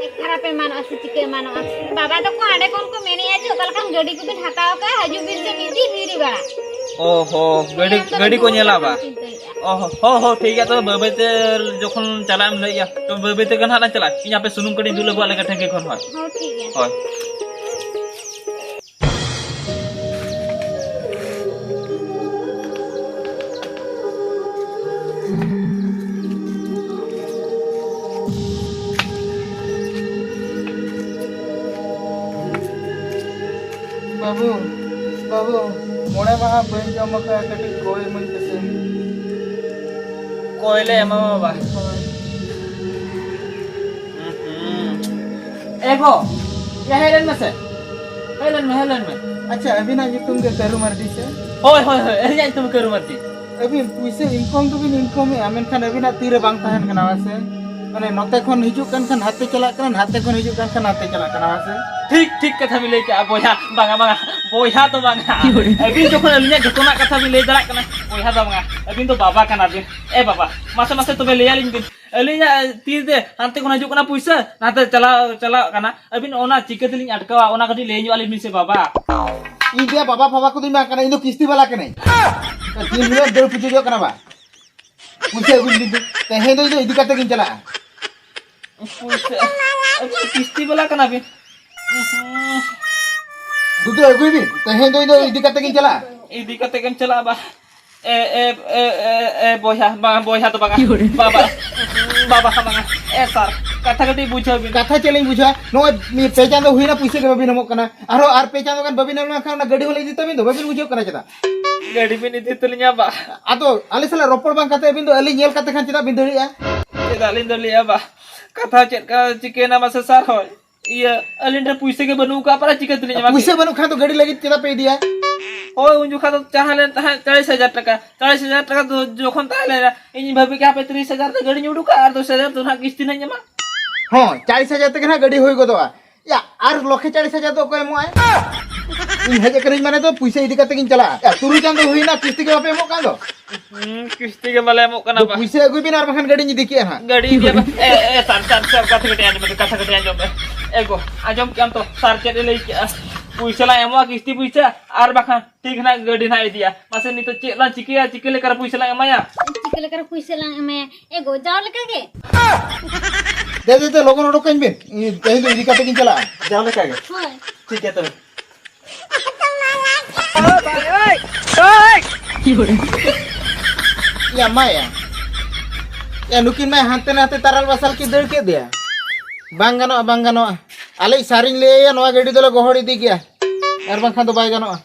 ᱮ, ᱠᱷᱟᱨᱟᱯ ᱮᱢᱟᱱᱚᱜᱼᱟ ᱥᱮ ᱪᱤᱠᱟᱹ ᱮᱢᱟᱱᱚᱜᱼᱟ? ᱵᱟᱵᱟ ᱛᱟᱠᱚ ᱦᱟᱸᱰᱮ ᱠᱷᱚᱱ ᱠᱚ ᱢᱮᱱᱮᱜᱼᱟ ᱡᱮ ᱚᱠᱟ ᱞᱮᱠᱟᱱ ᱜᱟᱹᱰᱤ ᱠᱚᱵᱤᱱ ᱦᱟᱛᱟᱣ ᱠᱟᱜᱼᱟ, ᱦᱤᱡᱩᱜ ᱵᱤᱱ ᱥᱮ ᱢᱤᱫ ᱫᱤᱱ ᱦᱤᱨᱤ ᱵᱟᱲᱟ᱾ ᱚ ᱦᱚ, ᱜᱟᱹᱰᱤ, ᱛᱟᱭᱚᱢ ᱫᱚ ᱜᱟᱹᱰᱤ ᱠᱚ ᱫᱩᱦᱩᱲᱩ ᱧᱮᱞᱟ ᱵᱟᱵᱚᱱ ᱵᱟ? ᱪᱤᱱᱛᱟᱹᱭᱮᱫᱼᱟ᱾ ᱚ ᱦᱚ, ᱦᱚ, ᱦᱚ, ᱴᱷᱤᱠ ᱜᱮᱭᱟ, ᱛᱚᱵᱮ ᱵᱟᱹᱭ ᱵᱟᱹᱭ ᱛᱮ ᱡᱚᱠᱷᱚᱱ ᱪᱟᱞᱟᱜ ᱮᱢ ᱞᱟᱹᱭᱮᱫᱼᱟ, ᱛᱚᱵᱮ ᱵᱟᱹᱭ ᱵᱟᱹᱭ ᱛᱮᱜᱮ ᱱᱟᱦᱟᱜ ᱞᱟᱝ ᱪᱟᱞᱟᱜᱼᱟ᱾ ᱤᱧ ᱟᱯᱮ ᱥᱩᱱᱩᱢ ᱠᱟᱹᱴᱤᱡ ᱤᱧ ᱫᱩᱞ ᱟᱹᱜᱩᱣᱟᱜ ᱞᱮᱜᱮ ᱴᱷᱮᱱᱠᱤ ᱠᱷᱚᱱ, ᱦᱳᱭ᱾ ᱦᱚᱸ, ᱴᱷᱤᱠ ᱜᱮᱭᱟ᱾ ᱦᱳᱭ᱾ ᱵᱟᱹᱵᱩ, ᱵᱟᱹᱵᱩ, ᱢᱚᱬᱮ ᱢᱟᱦᱟ ᱵᱟᱹᱧ ᱡᱚᱢ ᱟᱠᱟᱫᱼᱟ, ᱠᱟᱹᱴᱤᱡ ᱠᱚᱭ ᱤᱢᱟᱹᱧ ᱯᱮᱥᱮ᱾ ᱠᱚᱭ ᱞᱮ ᱮᱢᱟᱢᱟ ᱵᱟᱵᱟ᱾ ᱦᱳᱭ᱾ ᱦᱩᱸ, ᱦᱩᱸ᱾ ᱮ ᱜᱚ, ᱭᱟ ᱦᱮᱡ ᱞᱮᱱ ᱢᱮᱥᱮ᱾ ᱦᱮᱡ ᱞᱮᱱ ᱢᱮ, ᱦᱮᱡ ᱞᱮᱱ ᱢᱮ᱾ ᱟᱪᱪᱷᱟ, ᱟᱹᱵᱤᱱᱟᱜ ᱧᱩᱛᱩᱢ ᱜᱮ ᱠᱟᱹᱨᱩ ᱢᱟᱨᱰᱤ ᱥᱮ? ᱦᱳᱭ, ᱦᱳᱭ, ᱦᱳᱭ, ᱟᱹᱞᱤᱧᱟᱜ ᱧᱩᱛᱩᱢ ᱠᱟᱹᱨᱩ ᱢᱟᱨᱰᱤ᱾ ᱟᱹᱵᱤᱱ ᱯᱩᱭᱥᱟᱹ income ᱫᱚᱵᱤᱱ incomeᱮᱜᱼᱟ, ᱢᱮᱱᱠᱷᱟᱱ ᱟᱹᱵᱤᱱᱟᱜ ᱛᱤᱨᱮ ᱵᱟᱝ ᱛᱟᱦᱮᱱ ᱠᱟᱱᱟ, ᱦᱮᱸ ᱥᱮ? ᱢᱟᱱᱮ ᱱᱚᱛᱮ ᱠᱷᱚᱱ ᱦᱤᱡᱩᱜ ᱠᱟᱱ ᱠᱷᱟᱱ ᱦᱟᱱᱛᱮ ᱪᱟᱞᱟᱜ ᱠᱟᱱᱟ, ᱦᱟᱱᱛᱮ ᱠᱷᱚᱱ ᱦᱤᱡᱩᱜ ᱠᱟᱱ ᱠᱷᱟᱱ ᱱᱟᱛᱮ ᱪᱟᱞᱟᱜ ᱠᱟᱱᱟ, ᱦᱮᱸ ᱥᱮ? ᱴᱷᱤᱠ, ᱴᱷᱤᱠ ᱠᱟᱛᱷᱟ ᱵᱤᱱ ᱞᱟᱹᱭ ᱠᱮᱜᱼᱟ ᱵᱚᱭᱦᱟ᱾ ᱵᱟᱝᱟ, ᱵᱟᱝᱟ, ᱵᱚᱭᱦᱟ ᱫᱚ ᱵᱟᱝᱟ᱾ ᱟᱹᱵᱤᱱ ᱡᱚᱠᱷᱚᱱ ᱟᱹᱞᱤᱧᱟᱜ ᱡᱚᱛᱚᱱᱟᱜ ᱠᱟᱛᱷᱟ ᱵᱤᱱ ᱞᱟᱹᱭ ᱫᱟᱲᱮᱭᱟᱜ ᱠᱟᱱᱟ, ᱵᱚᱭᱦᱟ ᱫᱚ ᱵᱟᱝᱟ, ᱟᱹᱵᱤᱱ ᱫᱚ ᱵᱟᱵᱟ ᱠᱟᱱᱟ ᱵᱤᱱ᱾ ᱮ ᱵᱟᱵᱟ, ᱢᱟᱥᱮ, ᱢᱟᱥᱮ ᱛᱚᱵᱮ ᱞᱟᱹᱭ ᱟᱹᱞᱤᱧ ᱵᱤᱱ, ᱟᱹᱞᱤᱧᱟᱜ ᱛᱤ ᱨᱮ ᱦᱟᱱᱛᱮ ᱠᱷᱚᱱ ᱦᱤᱡᱩᱜ ᱠᱟᱱᱟ ᱯᱩᱭᱥᱟᱹ, ᱱᱟᱛᱮ ᱪᱟᱞᱟᱣ, ᱪᱟᱞᱟᱜ ᱠᱟᱱᱟ, ᱟᱹᱵᱤᱱ ᱚᱱᱟ ᱪᱤᱠᱟᱹ ᱛᱮᱞᱤᱧ ᱟᱴᱠᱟᱣᱟ, ᱚᱱᱟ ᱠᱟᱹᱴᱤᱡ ᱞᱟᱹᱭ ᱧᱚᱜ ᱟᱹᱞᱤᱧ ᱵᱤᱱ ᱥᱮ ᱵᱟᱵᱟ᱾ ᱤᱧ ᱫᱚ ᱵᱟᱵᱟ ᱯᱷᱟᱵᱟ ᱠᱚᱫᱚᱧ ᱵᱟᱝ ᱠᱟᱱᱟ, ᱤᱧ ᱫᱚ ᱠᱤᱥᱛᱤ ᱵᱟᱞᱟ ᱠᱟᱹᱱᱟᱹᱧ᱾ ᱫᱤᱱ ᱦᱤᱞᱳᱜ ᱫᱟᱹᱲ ᱯᱩᱪᱩᱡᱚᱜ ᱠᱟᱱᱟ ᱵᱟ᱾ ᱯᱩᱭᱥᱟᱹ ᱟᱹᱜᱩᱭ ᱵᱤᱱ ᱫᱚ᱾ ᱛᱮᱦᱮᱧ ᱫᱚ ᱤᱧ ᱫᱚ ᱤᱫᱤ ᱠᱟᱛᱮ ᱜᱤᱧ ᱪᱟᱞᱟᱜᱼᱟ᱾ ᱯᱩᱭᱥᱟᱹ? ᱟᱹᱵᱤᱱ ᱠᱤᱥᱛᱤ ᱵᱟᱞᱟ ᱠᱟᱱᱟ ᱵᱤᱱ? ᱫᱩᱫᱩ, ᱟᱹᱜᱩᱭ ᱵᱤᱱ᱾ ᱛᱮᱦᱮᱧ ᱫᱚ ᱤᱧ ᱫᱚ ᱤᱫᱤ ᱠᱟᱛᱮ ᱜᱤᱧ ᱪᱟᱞᱟᱜᱼᱟ᱾ ᱤᱫᱤ ᱠᱟᱛᱮ ᱜᱮᱢ ᱪᱟᱞᱟᱜᱼᱟ ᱵᱟ? ᱮ, ᱮ, ᱮ, ᱮ, ᱮ, ᱵᱚᱭᱦᱟ, ᱵᱟᱝ, ᱵᱚᱭᱦᱟ ᱫᱚ ᱵᱟᱝᱟ᱾ ᱵᱟᱵᱟ, ᱵᱟᱵᱟ ᱦᱚᱸ ᱵᱟᱝᱟ᱾ ᱮ ᱥᱟᱨ, ᱠᱟᱛᱷᱟ ᱠᱟᱹᱴᱤᱡ ᱵᱩᱡᱷᱟᱹᱣ ᱵᱤᱱ᱾ ᱠᱟᱛᱷᱟ ᱪᱮᱫ ᱞᱤᱧ ᱵᱩᱡᱷᱟᱹᱣᱟ? ᱱᱚᱜᱼᱚᱭ ᱯᱮ ᱪᱟᱸᱫᱚ ᱦᱩᱭᱱᱟ, ᱯᱩᱭᱥᱟᱹ ᱜᱮ ᱵᱟᱵᱤᱱ ᱮᱢᱚᱜ ᱠᱟᱱᱟ᱾ ᱟᱨᱦᱚᱸ ᱟᱨ ᱯᱮ ᱪᱟᱸᱫᱚ ᱜᱟᱱ ᱵᱟᱵᱤᱱ ᱮᱢ ᱞᱮᱱᱠᱷᱟᱱ ᱚᱱᱟ ᱜᱟᱹᱰᱤ ᱦᱚᱸᱞᱮ ᱤᱫᱤ ᱛᱟᱵᱤᱱ ᱫᱚ, ᱵᱟᱵᱤᱱ ᱵᱩᱡᱷᱟᱹᱣ ᱠᱟᱱᱟ ᱪᱮᱫᱟᱜ? ᱜᱟᱹᱰᱤ ᱵᱤᱱ ᱤᱫᱤ ᱛᱟᱹᱞᱤᱧᱟ ᱵᱟ? ᱟᱫᱚ ᱟᱞᱮ ᱥᱟᱞᱟᱜ ᱨᱚᱯᱚᱲ ᱵᱟᱝ ᱠᱟᱛᱮ ᱟᱹᱵᱤᱱ ᱫᱚ ᱟᱹᱞᱤᱧ ᱧᱮᱞ ᱠᱟᱛᱮ ᱠᱷᱟᱱ ᱪᱮᱫᱟᱜ ᱵᱤᱱ ᱫᱟᱹᱲᱮᱜᱼᱟ? ᱪᱮᱫᱟᱜ ᱞᱤᱧ ᱫᱟᱹᱲᱮᱜᱼᱟ ᱵᱟ? ᱠᱟᱛᱷᱟ ᱪᱮᱫ ᱠᱟ ᱪᱤᱠᱟᱹᱭᱮᱱᱟ ᱢᱟᱥᱮ ᱥᱟᱨ ᱦᱚᱭ? ᱤᱭᱟᱹ, ᱟᱹᱞᱤᱧ ᱴᱷᱮᱱ ᱯᱩᱭᱥᱟᱹ ᱜᱮ ᱵᱟᱹᱱᱩᱜ ᱟᱠᱟᱫ, ᱯᱟᱨᱟ ᱪᱤᱠᱟᱹ ᱛᱮᱞᱤᱧ ᱮᱢᱟ? ᱯᱩᱭᱥᱟᱹ ᱵᱟᱹᱱᱩᱜ ᱠᱷᱟᱱ ᱫᱚ ᱜᱟᱹᱰᱤ ᱞᱟᱹᱜᱤᱫ ᱪᱮᱫᱟᱜ ᱯᱮ ᱤᱫᱤᱭᱟ? ᱦᱳᱭ, ᱩᱱ ᱡᱚᱠᱷᱟ ᱫᱚ ᱛᱟᱦᱮᱸ ᱞᱮᱱ ᱛᱟᱦᱮᱸᱫ ᱪᱟᱞᱤᱥ ᱦᱟᱡᱟᱨ ᱴᱟᱠᱟ᱾ ᱪᱟᱞᱤᱥ ᱦᱟᱡᱟᱨ ᱴᱟᱠᱟ ᱫᱚ ᱡᱚᱠᱷᱚᱱ ᱛᱟᱦᱮᱸ ᱞᱮᱱᱟ, ᱤᱧᱤᱧ ᱵᱷᱟᱹᱵᱤ ᱠᱮᱫᱟ ᱦᱟᱯᱮ ᱛᱤᱨᱤᱥ ᱦᱟᱡᱟᱨ ᱛᱮ ᱜᱟᱹᱰᱤᱧ ᱩᱰᱩᱠᱟ ᱟᱨ ᱫᱚᱥ ᱦᱟᱡᱟᱨ ᱫᱚ ᱱᱟᱦᱟᱜ ᱠᱤᱥᱛᱤ ᱱᱟᱦᱟᱜ ᱤᱧ ᱮᱢᱟ᱾ ᱦᱚᱸ, ᱪᱟᱞᱤᱥ ᱦᱟᱡᱟᱨ ᱛᱮᱜᱮ ᱱᱟᱦᱟᱜ ᱜᱟᱹᱰᱤ ᱦᱩᱭ ᱜᱚᱫᱚᱜᱼᱟ᱾ ᱭᱟ, ᱟᱨ ᱞᱚᱠᱷᱮ ᱪᱟᱞᱤᱥ ᱦᱟᱡᱟᱨ ᱫᱚ ᱚᱠᱚᱭ ᱮᱢᱚᱜᱼᱟᱭ? ᱤᱧ ᱦᱮᱡ ᱟᱠᱟᱱᱟᱹᱧ ᱢᱟᱱᱮ ᱫᱚ ᱯᱩᱭᱥᱟᱹ ᱤᱫᱤ ᱠᱟᱛᱮ ᱜᱤᱧ ᱪᱟᱞᱟᱜᱼᱟ᱾ ᱭᱟ, ᱛᱩᱨᱩᱭ ᱪᱟᱸᱫᱚ ᱦᱩᱭᱱᱟ, ᱠᱤᱥᱛᱤ ᱜᱮ ᱵᱟᱯᱮ ᱮᱢᱚᱜ ᱠᱟᱱ ᱫᱚ᱾ ᱦᱩᱸ, ᱠᱤᱥᱛᱤ ᱜᱮ ᱵᱟᱞᱮ ᱮᱢᱚᱜ ᱠᱟᱱᱟ ᱫᱚ ᱵᱟ᱾ ᱯᱩᱭᱥᱟᱹ ᱟᱹᱜᱩᱭ ᱵᱤᱱ ᱟᱨ ᱵᱟᱠᱷᱟᱱ ᱜᱟᱹᱰᱤᱧ ᱤᱫᱤ ᱠᱮᱜᱼᱟ ᱦᱟᱸᱜ᱾ ᱜᱟᱹᱰᱤ ᱤᱫᱤᱭᱟ ᱵᱟ᱾ ᱮ, ᱮ, ᱥᱟᱨ, ᱥᱟᱨ, ᱥᱟᱨ, ᱠᱟᱛᱷᱟ ᱠᱟᱹᱴᱤᱡ ᱟᱸᱡᱚᱢ ᱢᱮ, ᱠᱟᱛᱷᱟ ᱠᱟᱹᱴᱤᱡ ᱟᱸᱡᱚᱢ ᱢᱮ᱾ ᱮ ᱜᱚ, ᱟᱸᱡᱚᱢ ᱠᱮᱜᱼᱟᱢ ᱛᱚ, ᱥᱟᱨ ᱪᱮᱫ ᱮ ᱞᱟᱹᱭ ᱠᱮᱜᱼᱟ? ᱯᱩᱭᱥᱟᱹ ᱞᱟᱝ ᱮᱢᱚᱜᱼᱟ, ᱠᱤᱥᱛᱤ ᱯᱩᱭᱥᱟᱹ, ᱟᱨ ᱵᱟᱠᱷᱟᱱ ᱴᱷᱤᱠ ᱱᱟᱜ ᱜᱟᱹᱰᱤ ᱱᱟᱜ ᱤᱫᱤᱭᱟ᱾ ᱢᱟᱥᱮ ᱱᱤᱛᱚᱜ ᱪᱮᱫ ᱞᱟᱝ ᱪᱤᱠᱟᱹᱭᱟ, ᱪᱤᱠᱟᱹ ᱞᱮᱠᱟᱨᱮ ᱯᱩᱭᱥᱟᱹ ᱞᱟᱝ ᱮᱢᱟᱭᱟ? ᱪᱤᱠᱟᱹ ᱞᱮᱠᱟᱨᱮ ᱯᱩᱭᱥᱟᱹ ᱞᱟᱝ ᱮᱢᱟᱭᱟ? ᱮ ᱜᱚ, ᱡᱟᱣ ᱞᱮᱠᱟ ᱜᱮ᱾ ᱫᱮ, ᱫᱮ, ᱫᱮ, ᱞᱚᱜᱚᱱ ᱚᱰᱚᱠ ᱠᱟᱹᱧ ᱵᱤᱱ᱾ ᱤᱧ ᱛᱮᱦᱮᱧ ᱫᱚ ᱤᱫᱤ ᱠᱟᱛᱮ ᱜᱤᱧ ᱪᱟᱞᱟᱜᱼᱟ᱾ ᱡᱟᱣ ᱞᱮᱠᱟ ᱜᱮ᱾ ᱦᱳᱭ᱾ ᱴᱷᱤᱠ ᱜᱮᱭᱟ ᱛᱚᱵᱮ᱾ ᱭᱟ ᱢᱟᱭᱟ, ᱭᱟ ᱱᱩᱠᱤᱱ ᱢᱟᱭᱟ ᱦᱟᱱᱛᱮ ᱱᱟᱛᱮ ᱛᱟᱨᱟᱞ ᱵᱟᱥᱟᱞ ᱠᱤᱱ ᱫᱟᱹᱲ ᱠᱮᱫ ᱫᱮᱭᱟ᱾ ᱵᱟᱝ ᱜᱟᱱᱚᱜᱼᱟ, ᱵᱟᱝ ᱜᱟᱱᱚᱜᱼᱟ᱾ ᱟᱞᱮᱭᱤᱡ ᱥᱟᱨᱤᱧ ᱞᱟᱹᱭᱟᱭᱟ, ᱱᱚᱣᱟ ᱜᱟᱹᱰᱤ ᱫᱚᱞᱮ ᱜᱚᱦᱚᱲ ᱤᱫᱤ ᱜᱮᱭᱟ, ᱟᱨ ᱵᱟᱝᱠᱷᱟᱱ ᱫᱚ ᱵᱟᱭ ᱜᱟᱱᱚᱜᱼᱟ᱾